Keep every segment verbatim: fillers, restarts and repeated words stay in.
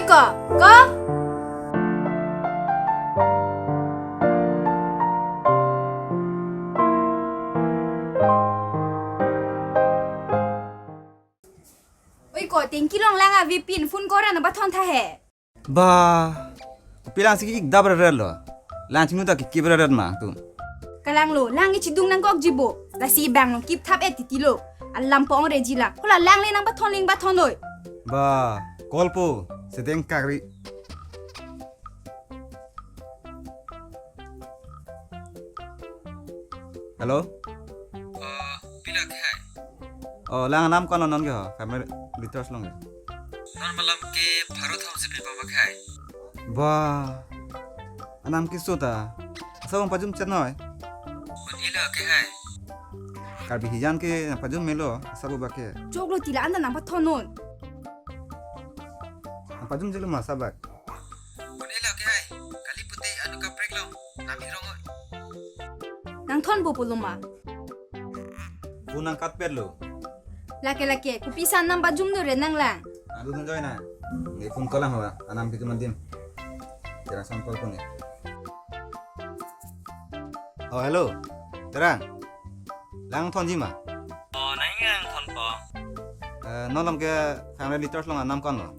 Ko, ko. Oi ko, tengki along lang avepin phone ko ra nangpathon tha he. Ba, kopi lang si kikdap reret lo. Lang chinglu ta kikip reret ma tum. Kalang lo, lang ichidung nangkokji bo. Lasi bang lo kip thap et titi lo. Alam pong reji la. Hala lang le nangpathon ling pathon noi. Ba, call po, sedeng kakri. Hello? Oh, pilo ke hai? Oh, lang anam ko non non ke ho, kamar liters long ke. Non malam ke pharo thom si pipa ma ke hai? Ba, anam ke so ta. Asa bang pajum chet noi. Kun ilo ke hai? Karbi hijan ke nangpajum melo, asa bu ba ke. Choklo ti la-an ta nangpathon non. Nangpajum jelo ma asa bak. Kun ilo ke hai, kali pute anu kaprek long, nam hirong oi. Nangthon po pulo ma. Phone nangkat pet lo. Lake lake, kopi san nangpajum do re nang lang. Adu nang join na. Nge phone call lang ho, anam kitu mandim. Tera sampal phone ni. Oh, hello. Terang. Lang thonji ma? Oh, nang yang thon po. Eh, non lam ke five hundred liters long anam ko non lo.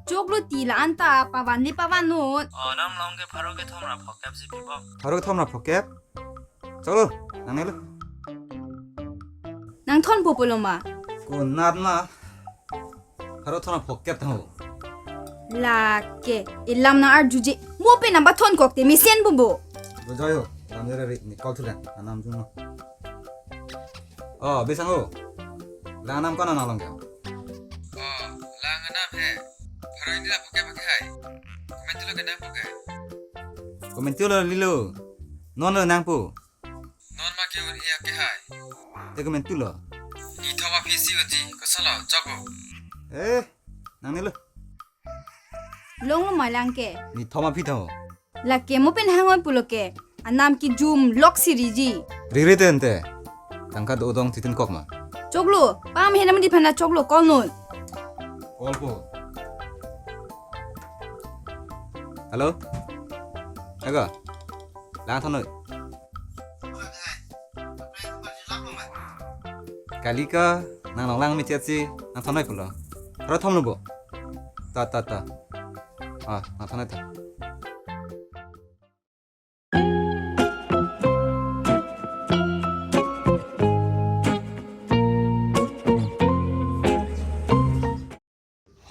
Choklo ti la-an ta pavan le pavan non. Oh, nang long ke pharo kethom ra phokep si pipo. Pharo kethom ra phokep? Choklo, nangne lo. Nangthon po pulo ma. Konat ma. Pharo thom ra phokep tha ho. Lake, ilam nang arjuje. Mo pen nangpathon kok te mesen bo bo. Bo joy ho. Lam jare ri, ni call thulang. Anam jung lo. Oh, bisang ho. Lang anam ko non nang long ke? Oh, lang anam he. Pharo ini la phokep ke hai? Comment lo ke nang phokep. Comment lo lilo. Non lo nang po. Non ma ke un iya ke hai? Te comment lo. Ni thom aphi si unji, koson lo, chok bo. Eh, nangne lo. Long lo ma lang ke. Ni thom aphi tha ho. Lake mo pen hang oi pulo ke. Anam kijum lok si riji. Riri te ente. Tangka do dong titin kok ma. Choklo, pam he nam di phana choklo, call non. Call po. Hello? Ego. Lang thon noi. Kali ka nang long lang mi chet si nang thon noi pulo. Pharo thom lo bo. Ta ta ta. Ah, nang thon noi ta.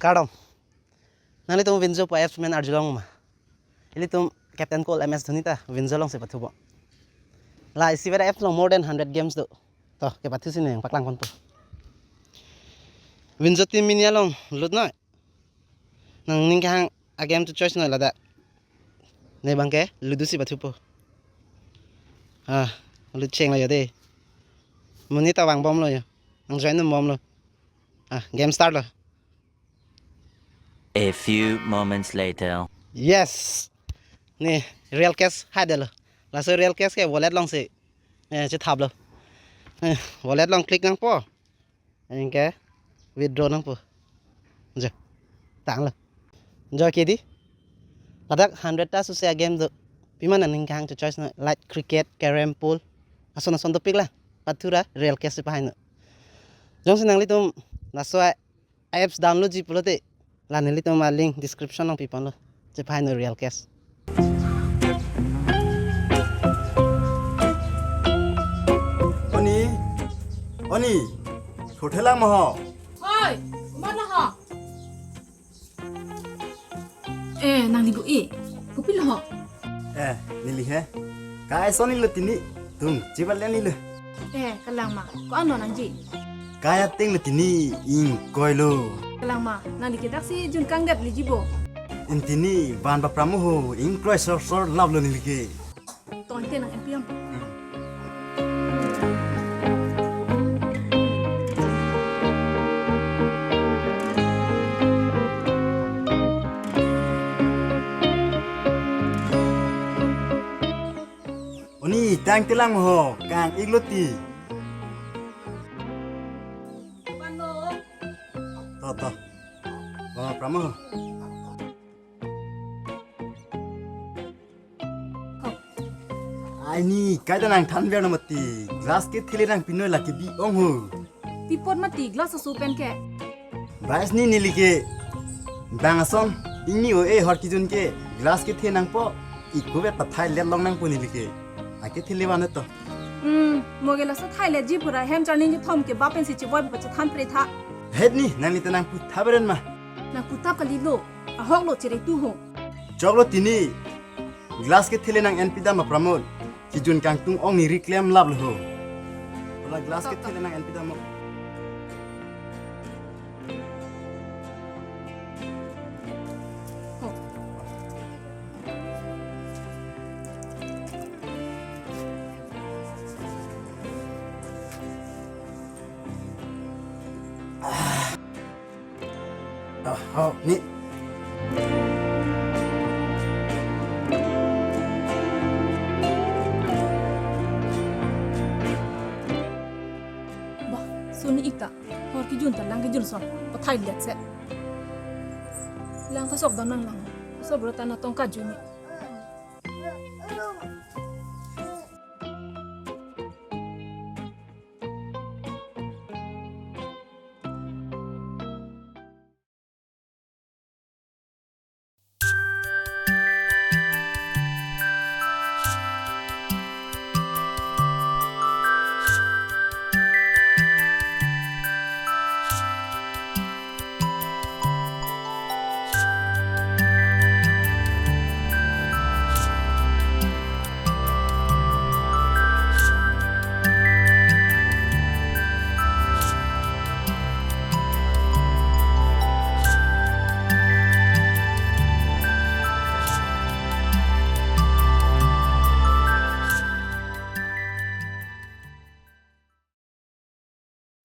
Kardom. Nanglitum Winzo pu apps men arjulong ma. Ilitum Captain Cool M S Dhoni ta Winzo long si pathupo. La isi vera apps long more than hundred games do. To, kepathu si neng paklang ponpo. Winzo team mini along lut noi. Nangning kehang a-game to choice noi ladak. Ne bang ke Ludo si pathupo. Ah, lut cheng lo yo de. Monit ta vang bom lo yo. Nang join bom lo. Ah, game start lo. A few moments later. Yes. Ne, real cash haidelo. Laso real cash ke wallet long si. Eh, chethaplo. Eh, wallet long click nangpo. Anke withdraw nangpo. Jo. Tanglo. Jo ke di. Ladak hundred ta susi a-game do. Pima nangning kehang cho-choice noi, like cricket, carrom, pool. Ason ason dopik la. Pathu ra real cash si pahai noi. Jongsi nanglitum laso a-apps download ji pulote, la nelitum a-link description along piponlo. Chepahai noi real cash. Oni, Oni, thothe lang ma ho. Oi, komat lo ho? Eh, nangli bo e. Kopilo ho? Eh, neli he. Kai son nilo tini. Tung, chibat le nilo. Eh, kalang ma. Ko-an lo nangji? Kai ateng lo tini, ingkoi lo. Kalang ma, nangli ke daksi jun kangdet liji bo. Intini, ban ba pramo ho, ingkroi sor sor lap lo neli ke. Ton te nang M P M. Oni, tang telang ho, kang-ik lo ti. To, to. Ba pramo ho. Ni kaita nangthanver non mati, glass kethe le nangpinon, lake bi-ong ho. Pi apot mati glass aso pen ke? Bais ni neli ke bang ason, ingni o-e hor kejun ke glass kethe nangpo, iko vet pathailet long nangpo neli ke. Akethe le van to. Hmm, mo ke laso thailetji pura hem charning kethom ke ba pensi chevoi pachethan pre tha. Het ni, nangli ta nangpu tha beren ma. Nangpu tha kalilo, ahok lo chere tu ho. Choklo tini, glass kethe le nang-enpidam apramon. Kejun kangtung ong ni ri klemlap lo ho. Hala glass kethe le nang-enpidam mo. Ah, oh, ni. Bah, soni ik ta. Hor kejun ta lang kejun ason pathailet se. Lang ta sok dam nang lang. Sobro ta na tongka juni.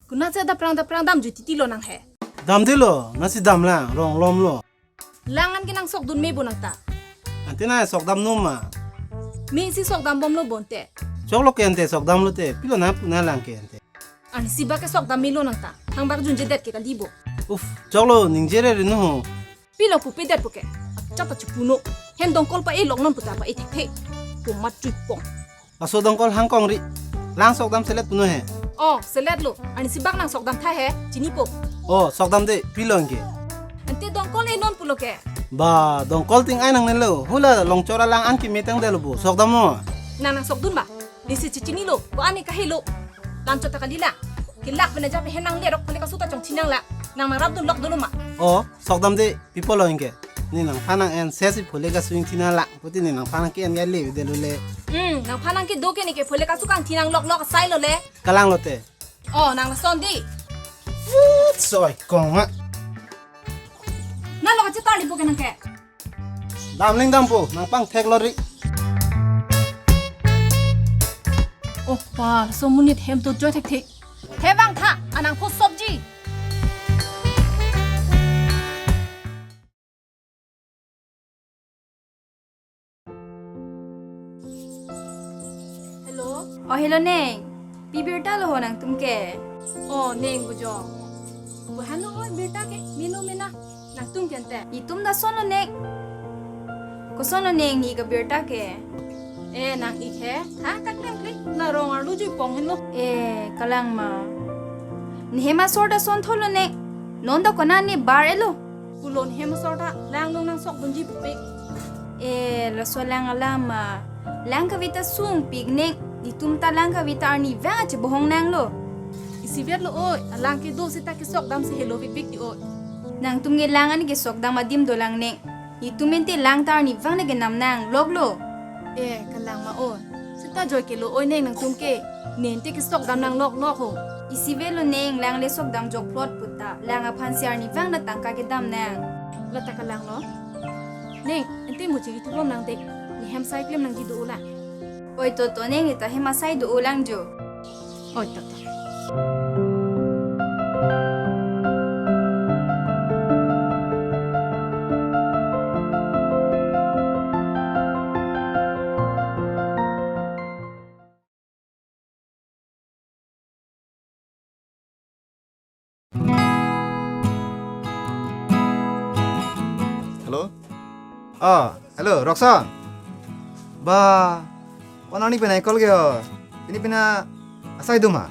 Konat si daprang daprang damjui titi lo nang he. Damde lo, nasi dam lang, rong lom lo. Lang an ke nang sok dun me bo nang ta. Ante na sok dam non ma. Me si sok dam bom lo bonte. Choklo ke ante sok dam lote, pilo nangpu nang lang ke ante. Arnisi bak ke sok dam me lo nang ta. Thang bak junjedet ke kali bo. Uf, choklo ningje re ri no ho. Pilo pupedet po ke. Chata chipuno. Hem dongkol pa-e lok non puta pa-e thekthe. Komat chuipong. Laso dongkol hangkong ri. Lang sok dam selet puno he. Oh, selet lo. Arnisi bak nang sok dam tha he. Chinipo. Oh, sok damde. Pilo anke. Ante dongkol e non pulo ke. Ba, dongkol ting ai nangnelo. Hula longchora lang an keme tangdet lo bo. Sok dam mo. Nang nang sok dun ba. Nisi chichinilo. Ko ani kahelo. Lam chot ta kali lang. Kelak pen aja pen henang lerok phule kasu ta chongthin nang lang. Nang nang rap dun lok dolo ma. Oh, sok damde. Pi apot lo anke. Ne nangphan nang-en sesi phule kasu ingthin nang lang. Puti ne nangphan nang ke-en ga le de lo le. Hmm, nangphan nang kedo ke ne ke phule kasu kangthin nang lok lok asai lo le. Kalang lote. Oh, nang lason di. Put soi kong ma. Nang lo kachetar di po ke nang ke. Dam ling dampo, nangpangthek lo ri. Oh, pa, laso monit hem to joi thekthe. Thevang tha, anang pho sobji. Hello. Oh, hello, neng. Pi birta lo ho nangtum ke? Oh, neng bujong. Buhan lo ho birta ke? Mino mina. Nangtum ke ante? Itum ta son lo neng. Koson lo neng ne ik abirta ke? Eh, nang ik he? Ha, tak lem klik. Na rong arlu jui pong henlo. Eh, kalang ma. Ne hem asor ta son tholo neng. Non ta konane bar-e lo. Pulo ne hem asor ta lang long nang sok dunji pupe. Eh, laso lang alam ma. Lang kave ta sungpik neng. Itum ta lang kave ta arnivang ache bohong nang lo. Isivet lo oi, alang kedo seta kesok dam si helo vikvik ti oi. Nangtum ke lang an kesok dam adim dolang neng. Itum ente lang ta arnivang le kenam nang lok lo. Eh, kalang ma oi. Seta joi ke lo oi neng nangtum ke. Ne ente kesok dam nang lok lok ho. Isivet lo neng lang le sok dam jok plot puta. Lang aphan si arnivang na tangka kedam nang. Lata kalang lo. Neng, ente mo chiri thubom nang dek. Ne hem sai klem nangji do-o lang. Oi to to neng ita hem asai do-o lang jo. Oi to to. Hello? Ah, hello, Roksan. Ba, Onani pena call ke ho. Ini pena asai duma.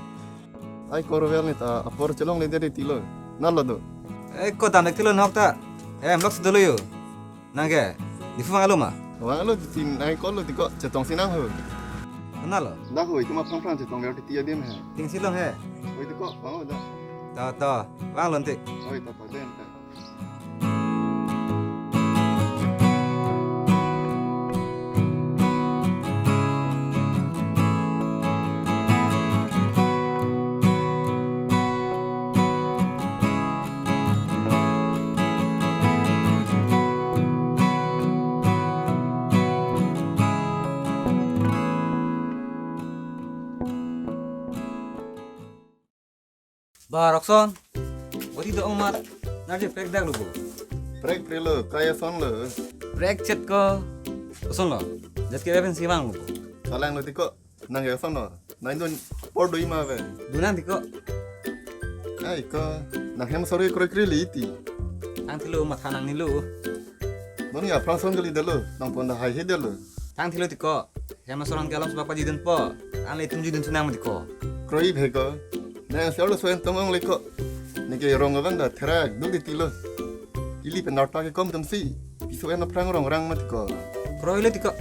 Ai korwel neta apor chelongledet tilo. Nalo do. Eh, ko dam ek tilo nok ta. Eh, em lok si dolo yo. Nang ke, Diphu vanglo ma? Vanglo, tin ai call lo tiko, chetong sinang ho. Nalo? Dak ho, itu ma phrang phrang chetong ler titi adim he. Ting silong he. Oi tiko, vanglo dak. To, to, vanglo nti. Oi, to, to, den, to. Ba, Rokson. Bodi do ong mat. Nangji prek dak lo bo. Prek prelo, kaya son lo. Prek chet ko. Koson lo. Jet ke pen si vanglo bo. Kalang lo tiko. Nang ya son lo. Nang don por do ima ve. Dunang tiko. Ai ko. Nang hem sorry kroi kroi li ti. Tang tilo matha nangnelo. Don ya phrang son kali delo. Nang pon da hai he delo. Tang tilo tiko. Hem sorong ke alam sebab pajidun po. An le itum jidun sunang tiko. Kroi bheko. Nang sel soen tongong leko. Neke rong abang da therak dul di tilo. Ili pen narta ke kom tum si. Piso en phrang rong rang ma tiko. Kroi le tiko.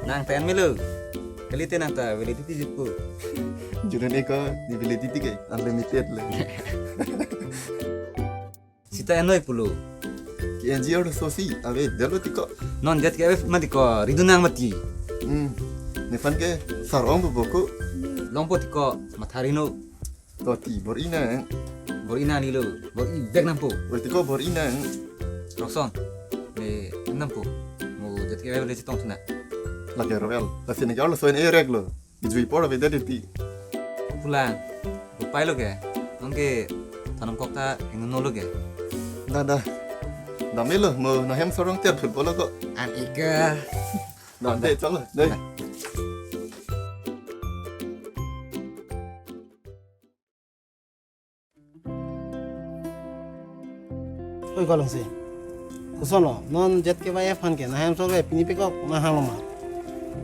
Nang ten melo. Kali te nang ta validity jutpo. Judun eko ni validity ke unlimited le. Sita enoi pulo. Ki N G O so si ave delo tiko. Non jet ke ave ma tiko ridunang mati. Hmm. Nephan ke sarong bu boko. Longpo tiko mathari no. To ti bor-i nang. Bor-i nang nilo. Bor-i bek nampo. Bor tiko bor-i nang. Rokson. Ne nampo. Mo jet ke ave le chetong thuna. Lake Royal. Lasi ne ke olo soen erek lo. Ijui por ave dadi ti. Pulang. Bupai lo ke. Nong ke thanom kok ta hingno lo ke. Da da. Dam elo mo na hem sorong ter phul bolo ko. An ika. Da de chalo. De. Oi kolong si. Koson lo, non Z K Y F aphan ke, na hem so ke, pini pekok, na hang lo ma.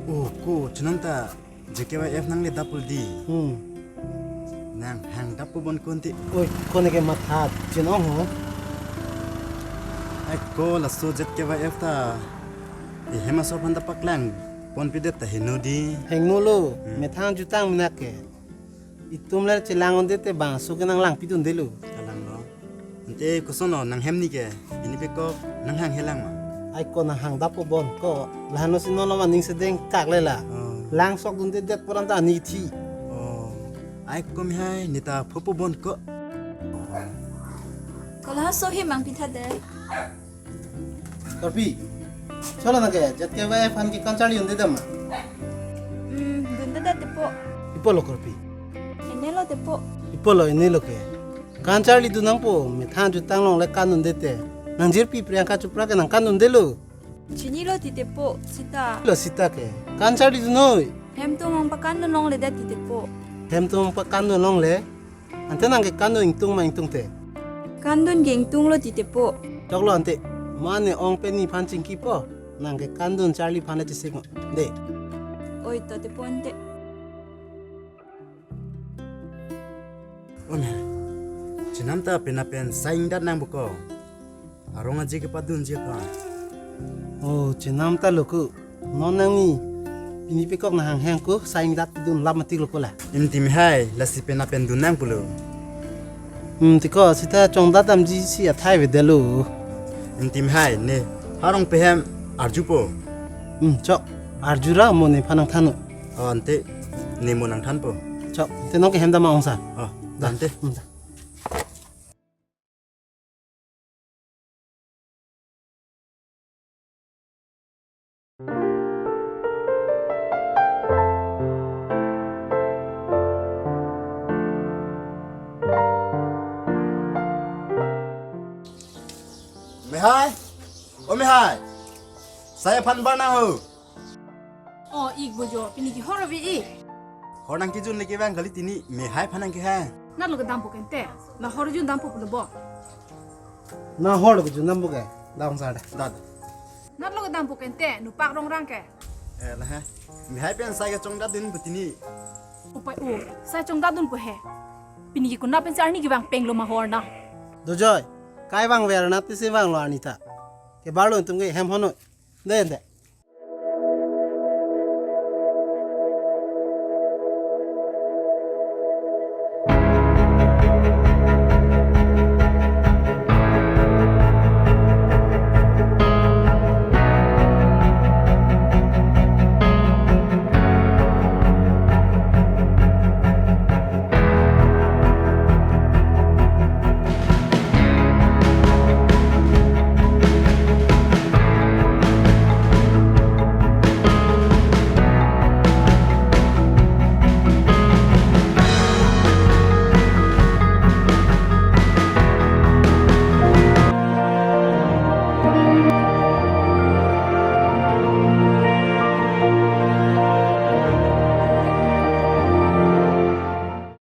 Oh, ko, chenam ta, Z K Y F nangle dapul di. Hmm. Nang hang dapu bon konti. Oi, kone ke matha, chenong ho. Ai ko, laso Z K Y F ta, e hem asor aphan ta paklang, pon pidet ta heno di. Heno lo, hmm, methang jutang minak ke. Itum le chelang unde te bangso ke nang langpi dun delo. Kalang lo. Ante koson lo nang hem ni ke. Ini pekok nang hang helang ma. Ai ko nang hang dapo bon ko. Lahano si non lo maning sedeng kak le la. Oh. Langsok dun de det poran ta ani thi. Oh. Ai ko mi hai ni ta phopo bon ko. Ko laso he mang pitha de. Korpi. Cholo nang ke, Z K Y F aphan ke kan charli unde dam ma? Hmm, dunde da tepo. Ipo lo korpi. Ene lo tepo. Ipo lo ene lo ke. Kan charli dun nangpo, methang jutang longle kan unde te. Nang jirpi Priyanka Chopra ke nang kan unde lo. Chini lo ti tepo, sita. Lo sita ke. Kan charli dun noi. Hem tum ong pakan dun longle da ti tepo. Hem tum ong pakan dun longle. Ante nang ke kan dun ingtung ma ingtung te? Kan dun ke ingtung lo ti tepo. Choklo ante. Mane ong pen nephan chingki po. Nang ke kan dun charli aphan le chisik ngo. De. Oi to tepo ante. Ome. Chenam ta pena pen saing dat nang buko. Arong aje kepadunji aphan. Oh, chenam ta lo ko. Non nangni pini pekok nang hang hang ko, saing dat dun lam mati lo ko la. Imtim hai, lasi pena pen dun nang pulo. Hmm, tiko sita chong dat damji si athai ave delo. Imtim hai, ne harong pe hem arju po. Hmm, chok, arju ra mo nephan nang than. Oh, ante ne mo nang than po. Chok, te nong ke hem dam ma ong sa. Oh, da ante. Hmm, da. Mehai, o Mehai, sai aphan bar nang ho. O ik bojo, pini kehor ave ik. Hor nang kejun le kevang kali tini, Mehai aphan nang kehang. Nat lo kedampo kente, la hor jun dampo pulo bo. Na hor lo kejun dampo ke, dam sa da. Da. Nat lo kedampo kente, nupak rong rang ke. Eh, lahai. Mehai pen sai kachongdat dun pu tini. Opai o, sai chongdat dun pu he. Pini ke konat pensi arni kevang penglo ma ho arnam? Dojoy, kai vangver arnam tisi vanglo arni ta. Kebarlo netum ke hem honoi. De, de.